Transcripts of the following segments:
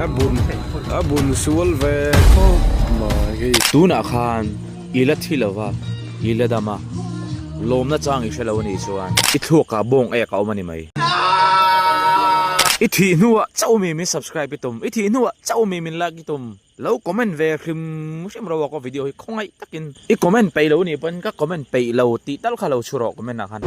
A bun a bun sual ve khawp mai hei. Tunah khan i la thi lo va, i la dam a, lawmna chang i hre lo a nih chuan i thluakah bawng ek a awm a ni mai. I thih hnuah chauh mi min subscribe i tum, i thih hnuah chauh mi min like i tum. Lo comment ve hrim hrim ro a ka video hi khawngaih takin. I comment peih lo nih pawn ka comment peih lo tih tal kha lo chhu rawh comment ah khan.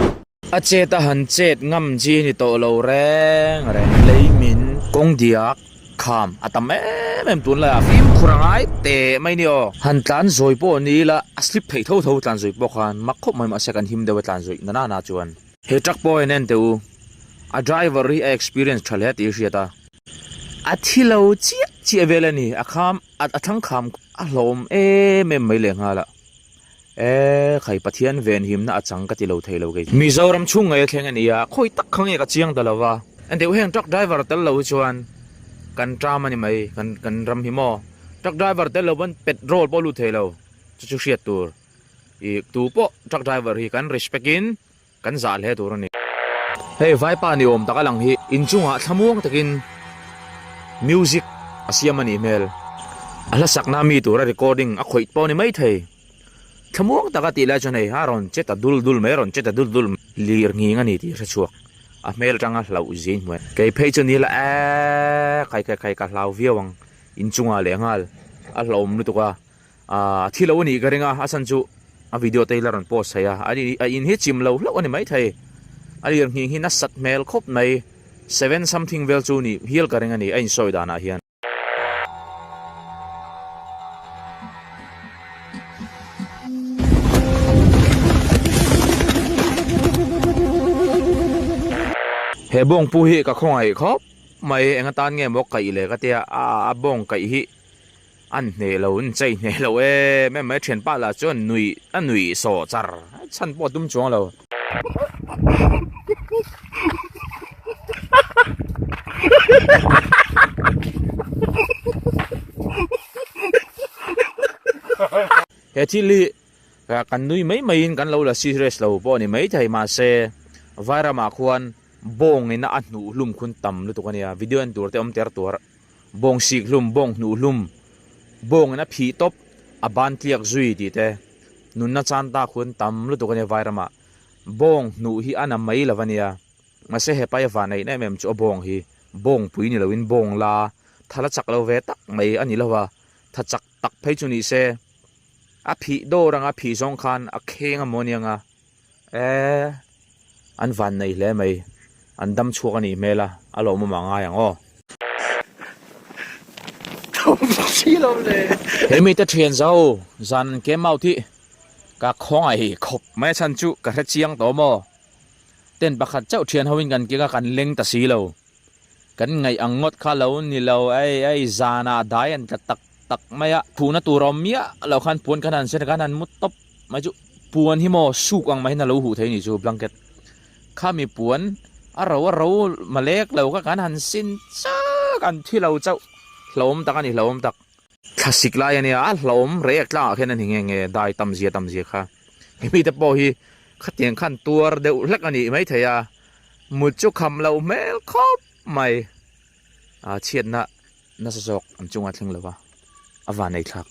A chet a han chet ngam chi ni tawh lo reng reng. Lei min kawng diak kham a tam em em tunlai ah fimkhur a ngai teh mai ni aw. Han tlan zawi pawh ni ila a slip theih tho tho tlan zawi pawh khan mak khawp mai mahse kan him deuh a tlan zawih na na na chuan. He truck pawh en en teh u a driver hi a experience tha hle tih i hriat a. A thi lo chiah chiah vel a ni, a kham a thlang kham a hlawm em em mai leh nghal a, e khai Pathian venhimna a chang ka ti lo thei lo kei chu. Mizoram chhung ngei a thleng a ni a, khawi tak kha nge ka chiang ta lo va, deuh heng truck driver tel lo hi chuan kan tram a ni mai, kan kan ram hi maw, truck driver tel lo pawn petrol pawh a lut thei lo, chu chu hriat tur, ih tu pawh truck driver hi kan respect in Kan zah hle tur a ni. Hei vaipa ni awm tak a lang hi inchungah thlamuang takin music a siam a nih hmel. A hla sakna mi tura recording a khawih pawh a ni maithei. Thlamuang taka tih lai chuan hei a rawn che ta dul dul mai, a rawn che ta dul dul lir nghing a ni tih hre chhuak. A hmel atanga hlauh zin hmuh. Kei phei chu ni la eee khai khai khai ka hlau viau ang inchungah leh nghal a hlauhawm lutuk a. Ahh a thi lo a nih ka ring a, a chhan chu a video te hi la rawn post thei a, a in hi chim lo hlauh a ni maithei, a lir nghing hi nasat hmel khawp mai, seven something vel chu nih hial ka ring a ni a insawi danah hian. He bawngpu hi ka khawngaih khawp mai, eng atan nge maw kaih le ka tia, a bawng kaih hi. An hneh lo, an chei hneh lo em em mai, thianpa lah chuan nuih a nuih sawh char chhan pawh a tum chuang lo. He thil hi kan nui mai maiin kan lo la serious lo pawh a ni maithei mahse vairamah khuan bawng ina a hnuh hlum khun tam lutuk a nia, video en tur te awm ter tuar. Bawng sik hlum, bawng hnuh hlum, bawngin a phih tawp, a ban tliak zui tih te, nunna chan tak hun tam lutuk a nia Vairamah. Bawng hnuh hi a na mai lo a nia. Mahse he pai van eih em em chu a bawng hi bawng pui ni loin bawng la tha la chak lo ve tak mai a ni lo a, tha chak tak phei chu ni se a phih dawr anga phih zawng khan a kheng a maw aniang a. Eee an van nei hle mai, an dam chhuak a nih hmel a, a lawmawm ah ngai ang aw. He mite thian zo zan an kem out hi ka khawngaih khawp mai a chhan chu ka hre chiang tawh maw. Tent pakhat chauh thian ho in kan keng a kan leng ta si lo. Kan ngaih ang ngawt kha lo ni lo ei ei zanah dai an tla tak tak mai a, khuhna tur a awm miah lo khan puan kan han sen a kan han mu tawp mai chu puan hi maw suk ang mai hian a lo huh thei a nih chu blanket khami puan a ro a ro malek lo kha kan han sin chak an thi lo chauh hlauhawm tak a ni hlauhawm tak thlasik lai a nia a hlauhawm rei tlangah khian a ni nghe nghe dai tam zia tam zia kha hemi te pawh hi khatiang khan tuar deuh hlek a nih maithei a mut chu kham loh hmel khawp mai a chhiatna nasa zawk an chunga thleng lo va a van ei thlak.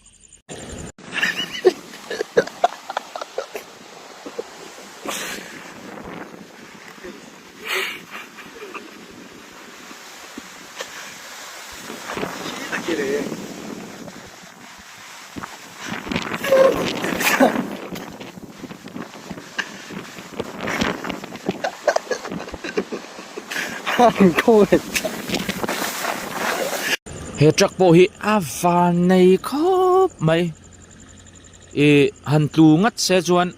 He truck pawh hi a van nei khawp mai ih han tlu ngat se chuan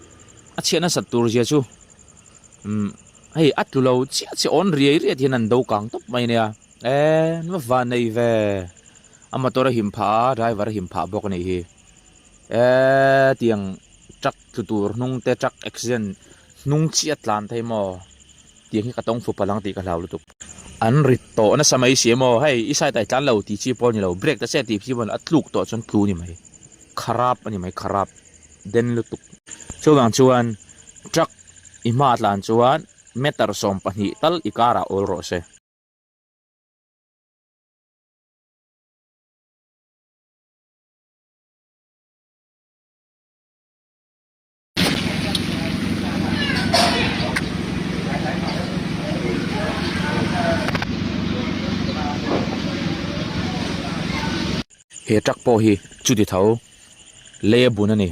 a chhiat nasat tur zia chu umm hei a tlu lo chiah chiah awn riai riai hian an do kang tawp mai ania e va van nei ve a motor a him phah a driver a him phah bawk a nih hi eee tiang truck tlu tur hnung te truck accident hnung chiah a tlan thei maw. Tiang hi ka tawng fu palh ang tih ka hlau lutuk. An rit tawh nasa mai si emaw hei i side ah i tlan lo tih chi pawh a ni lo break ta che tih chi pawh a ni lo a tluk tawh chuan tlu a ni mai kharap a ni mai kharap den lutuk. Chuvang chuan truck i hma tlan chuan meter 12 tal i car ah awl rawh se. He truck pawh hi chuti tho lei a bun a ni.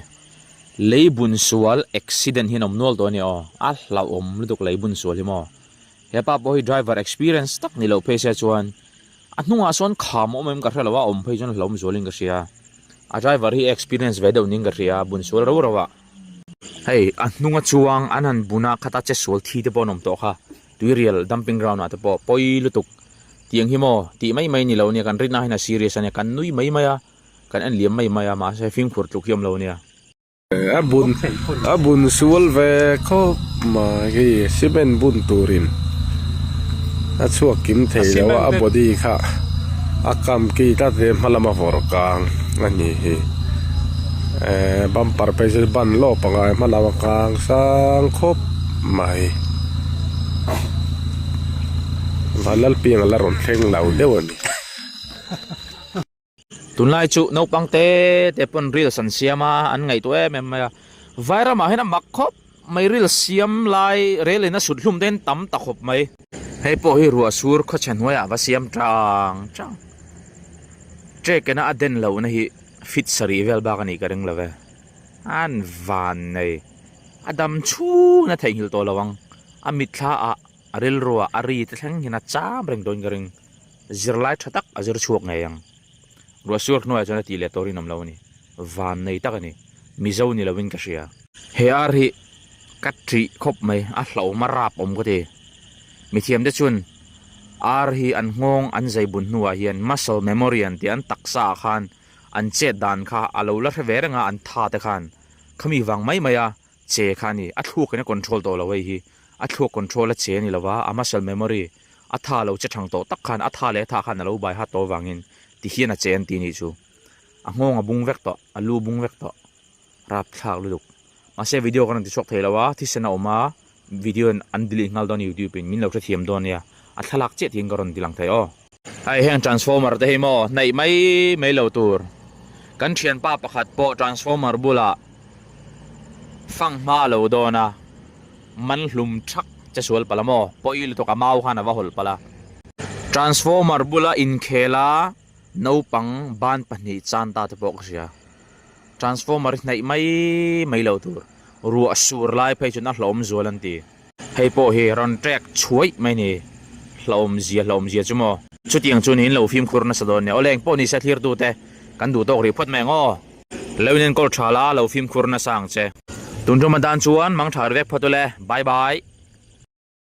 Lei bun sual accident hian awm nual tawh a ni aw. A hlauhawm lutuk lei bun sual hi maw. He pa pawh hi driver experience tak ni loh phei se chuan a hnungah sawn kham a awm em ka hre lo a, awm phei chuan hlauhawm zualin ka hria. A driver hi experience ve deuh niin ka hria a, bun sual rau rau ah. Hei a hnunga chuang an han bun a khata che sual thi te pawh an awm tawh kha. Tuirial dumping ground ah te pawh pawi lutuk tiang hi maw tih mai mai ni lo nia kan rinna hian a serious a nia kan nui mai mai a kan en liam mai mai a mahse fimkhur tluk hi awm lo nia. A bun a bun sual ve khawp mai hei cement bun turin a chhuak kim thei lo a a body kha a kam ki tlat ve hma lama vawrh kang a ni hi ehh bumper phei chu ban lawp a ngai hma lama kang sang khawp mai. Vanlalpiang a la rawn thleng lo deuh a ni. Tunlai chu naupang te te pawn reels an siam a, an ngaihtuah em em mai a. Vairamah hian a mak khawp mai reels siam lai rel in a sut hlum te hian tam ta khawp mai. Hei pawh hi ruah sur khawchhe hnuaiah va siam tang tang. Trek ina a den lohna hi fit sarih vel bak a nih ka ring lo ve. An van nei. A dam chhung a theihnghilh tawh lo ang. A mitthla ah a rilru ah a ri te thleng hian a cham reng dawn ka ring. Zirlai tha tak a zir chhuak ngei ang. Ruah suar hnuaiah chuan a tih leh tawh rinawm lo a ni. Van nei tak a ni. Mizo ni lovin ka hria. He ar hi ka ṭih khawp mai, a hlauhawm a rap awm ka ti. Mithiam te chuan ar hi an nghawng an zai bun hnuah hian muscle memory an tih an taksa ah khan an chet dan kha a lo la hre ve reng a an tha te khan. Khami vang mai mai a che kha a ni. A thluak in a control tawh lo hei hi. A thluak control a che a ni lo va, a muscle memory a tha lo che thang tawh tak khan a tha leh a tha khan a lo bai hat tawh avangin ti hian a che an ti nih chu. A nghawng a bung vek tawh, a lu bung vek tawh. Rapthlak lutuk. Mahse video ka rawn ti chhuak thei lo a, thisen a awm a, video in an delete nghal dawn youtube in min lo hrethiam dawn nia. A thlalak chiah tiin ka rawn ti lang thei aw. Hei heng transformer te hi maw hnaih mai mai lo tur. Kan thianpa pakhat pawh transformer bulah fanghma a lo dawn a, man hlum thak che sual palh a maw, pawi lutuk a mau khan a va hawlh palh a. Transformer bula inkhel a naupang ban pahnih chan ta te pawh ka hria. Transformer hi hnaih mai mai lo tur. Ruah sur lai phei chuan a hlawm zual an ti. Hei pawh hi rawn trek chhuaih mai ni. Hlawm zia hlawm zia chu maw. Chutiang chu niin lo fimkhur nasa dawn nia. Awle engpawh nise thlirtute kan duh tawk rih phawt mai ang aw. Lo in enkawl tha la, lo fimkhur nasa ang che. Tun tum atan chuan mang tha ri vek phawt ule. Bye bye.